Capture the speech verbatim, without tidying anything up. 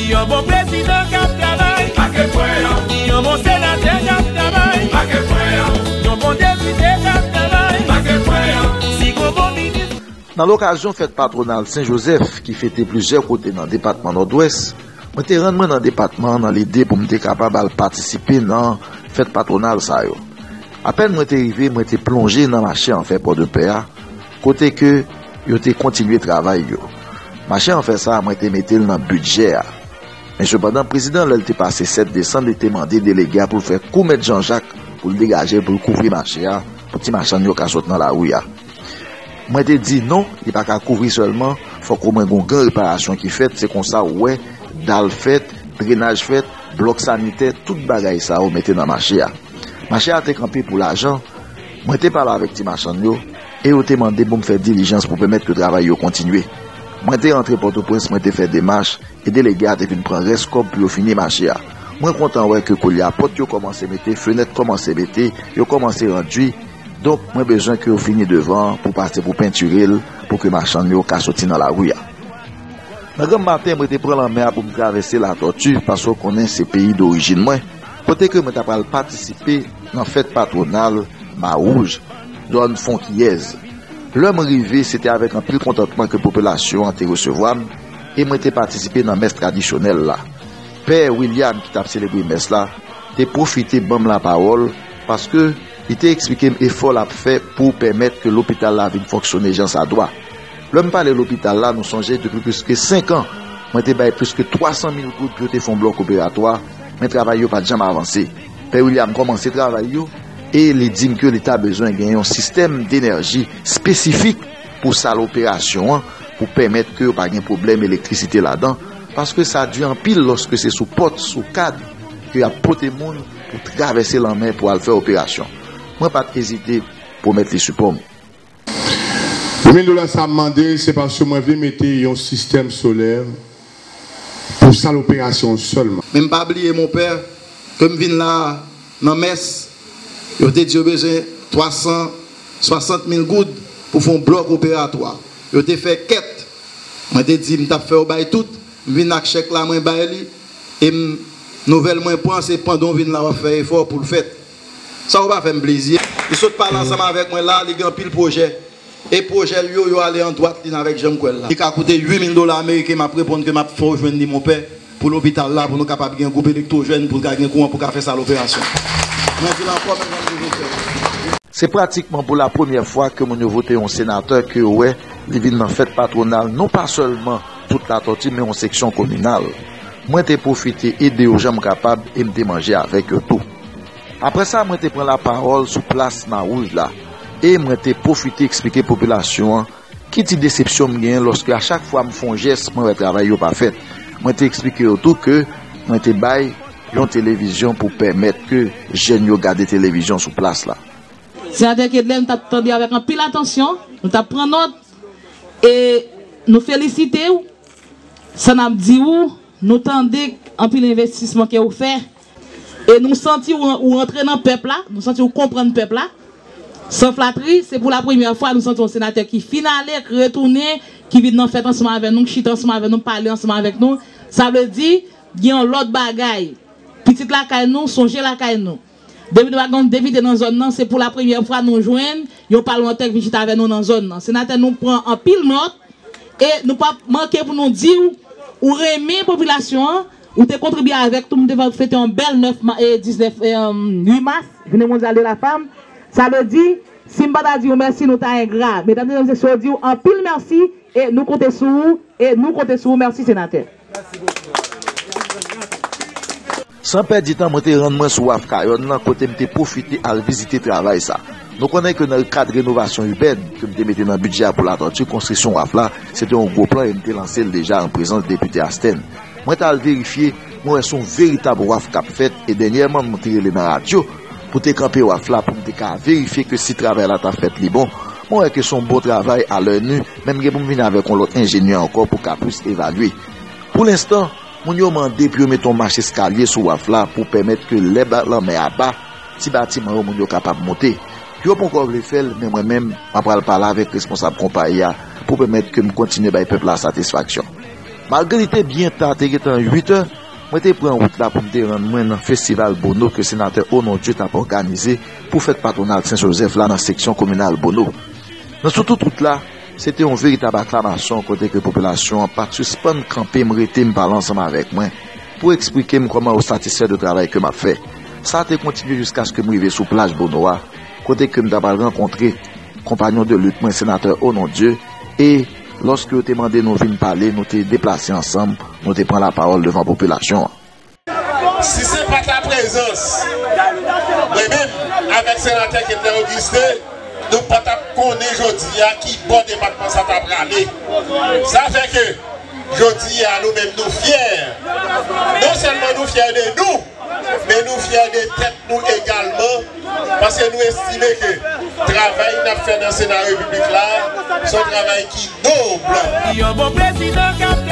Yon bon prezidan k ap travay, yon bon senatè k ap travay, yon bon depite k ap travay, si gon bon minis. Nan lokazyon fèt patwonal Sen Jozèf ki fete plizyè kote nan depatman Nòdwès, mwen te rann mwen nan depatman an nan lide pou m te kapab al patisipe nan fèt patwonal sa yo. Apèn mwen te rive, mwen te plonje nan mache an fè Pòdepè a, kote ke yo te kontinye travay yo. Mache an fè sa a, mwen te mete l nan bidjè a. Men sepandan, prezidan, lè l te pase sèt desanm, li te mande delege a pou l fè kou Mèt Jan Jak pou l degaje l, pou l kouvri mache a, pou ti machann yo ka sot nan lari a. Mwen te di non, li pa ka kouvri sèlman, fòk omwen gon gran reparasyon ki fèt, se konsa ou wè, dal fèt, drenaj fèt, blòk sanitè, tout bagay sa yo mete nan mache a. Mache a te kanpe pou lajan, mwen te pale avèk ti machann yo, e yo te mande pou m fè dilijans pou pèmèt ke travay yo kontinye. Mwen te rantre Pòtoprens, mwen te fè demach, e delege a te vin pran rès kòb pou yo fini mache a. Mwen kontan wè ke koulye a pòt yo kòmanse mete, fenèt kòmanse mete, yo kòmanse randui. Donk, mwen bezwen ke yo fini devan an pou pase pou pentire l, pou ke machann yo ka soti nan lari a. Nan granm maten, mwen te pran lanmè a pou m travèse Latòti, paske w konnen se peyi dorijin mwen, kote ke mwen ta pral patisipe nan fèt patwonal Mawouj, zòn Fonkiyèz. Lè mwen rive, se te avèk anpil kontantman ke popilasyon an te resevwa m, e mwen te patisipe nan mès tradisyonèl la. Pè William, ki t ap selebre mès la, te pwofite ban m lapawòl, paske li te eksplike m efò l ap fè pou pèmèt ke lopital la vin fonksyone jan sa dwa. Lè m pale lopital la, nou sonje, depi plis ke senk an, mwen te bay plis ke twa san mil goud pou yo te fè yon blòk operatwa, men travay yo pa t janm avanse. Pè William kòmanse travay yo, e li di m ke li ta bezwen gen yon sistèm denèji espesifik pou sal operasyon an, pou pèmèt ke yo pa gen pwoblèm elektrisite ladan, paske sa di anpil lòske se sou pòt, sou kad, ke y ap pote moun pou travèse lanmè pou al fè operasyon. Mwen pa t ezite pwomèt li sipò m. Huit mil dola sa m mande, se paske mwen vle mete yon sistèm solè pou sal operasyon sèlman. Men m pa bliye, monpè, ke m vin la nan mès, yo te di yo bezwen twa san swasant mil goud pou fè yon blòk operatwa. Yo te fè kèt. Mwen te di m t ap fè yo bay tout. M vin ak chèk la, mwen bay li. E m, nouvèl mwen pran, se pandan w vin la, w ap fè efò pou l fèt. Sa yo pa fè m plezi. Li sot pale ansanm avèk mwen la, li gen anpil pwojè. E pwojè l yo, yo ale an dwat li n avèk jan m kwè l la. Li ka koute uit mil dola ameriken, m ap reponn ke m ap fè w jwenn li, monpè, pou lopital la, pou nou kapab gen gwoup elektwojèn, pou l ka gen kouran, pou ka fè sal operasyon. Mwen di l ankò, men jan m toujou fè. Se pratikman pou la premyè fwa ke moun yo vote yon senatè ke yo wè li vin nan fèt patwonal, non pa sèlman tout Latòti, men yon seksyon kominal. Mwen te pwofite ede yo jan m kapab e m te manje avèk yo tou. Apre sa, mwen te pran lapawòl sou plas Mawouj la e mwen te pwofite eksplike popilasyon an ki ti desepsyon m genyen lòske a chak fwa m fè yon jès, mwen wè travay yo pa fèt. Mwen te eksplike yo tou ke mwen te bay yon televizyon pou pèmèt ke jèn yo gade televizyon sou plas la. Senatè Kedlè, nou t ap tande avèk anpil atansyon, nou t ap pran nòt, e nou felisite w. Sa n ap di w, nou tande anpil envestisman ke w fè, e nou santi w, ou rantre nan pèp la, nou santi w konprann pèp la. San flatri, se pou la premyè fwa nou santi yon senatè ki fin ale, k retounen, ki vin nan fèt ansanm avè nou, k chita ansanm avè nou, pale ansanm avèk nou. Sa vle di, gen yon lòt bagay. Pitit lakay nou, sonje lakay nou. Depi nou pa gen depite nan zòn nan, se pou la premyè fwa nou jwenn yon palmantè k vin chita avè nou nan zòn nan. Senatè, nou pran anpil nòt e nou p ap manke pou nou di w, ou renmen popilasyon an, ou te kontribye avèk tou, nou te fè fete yon bèl nèf ma-, e diznèf, e, uit mas, Jounen Mondyal de la Fanm. Sa vle di, si m pa ta di w mèsi, nou ta engra. Medam e mesye, se yo di w anpil mèsi e nou konte sou ou, e nou konte sou ou. Mèsi, senatè. San pèdi tan, mwen te rann mwen sou waf Kayòn nan, kote m te pwofite al vizite travay sa. Nou konnen ke nan kad renovasyon ibèn ke m te mete nan bidjè a pou Latòti, konstriksyon waf la, se te yon gwo plan e m te lanse l deja an prezans depite Astèn. Mwen t al verifye, mwen wè se yon veritab waf k ap fèt, e dènyèman, mwen te rele nan radyo pou te kanpe waf la, pou m te ka verifye ke si travay la t ap fèt li bon. Mwen wè ke se yon bon travay a lè ni, men m gen pou m vin avèk yon lòt enjenyè ankò pou ka plis evalye. Pou lenstan, moun yo mande pou yo mete yon mach eskalye sou waf la pou pèmèt ke lè ba-, lanmè a ba, ti batiman yo, moun yo kapab monte. Yo poko vle fè l, men mwen menm, m ap pral pale avèk responsab konpayi a pou pèmèt ke m kontinye bay pèp la satisfaksyon. Malgre li te byen ta, te gentan uit è, mwen te pran wout la pou m te rann mwen nan festival Bono ke senatè Onondieu t ap òganize pou fèt patwonal Sen Jozèf la nan seksyon kominal Bono. Nan sou tout wout la, se te yon veritab aklamasyon kote ke popilasyon an pa t sispann kanpe m, rete m, pale ansanm avèk mwen pou eksplike m kòman yo satisfè de travay ke m ap fè. Sa te kontinye jiskaske m rive sou plaj Bono a, kote ke m ta pral rankontre konpanyon de lit mwen, senatè Onondieu, e lòske yo te mande nou vin pale, nou te deplase ansanm, nou te pran lapawòl devan popilasyon an. Si se pa t aprezans mwen menm avèk senatè Kentel Augustin, nou pa t ap konnen jodi a ki bò depatman sa ta prale. Sa fè ke jodi a nou menm nou fyè. Non sèlman nou fyè de nou, men nou fyè de tèt nou egalman, paske nou estime ke travay n ap fè nan Sena Repiblik la, se yon travay ki nòb. Yon bon prezidan k ap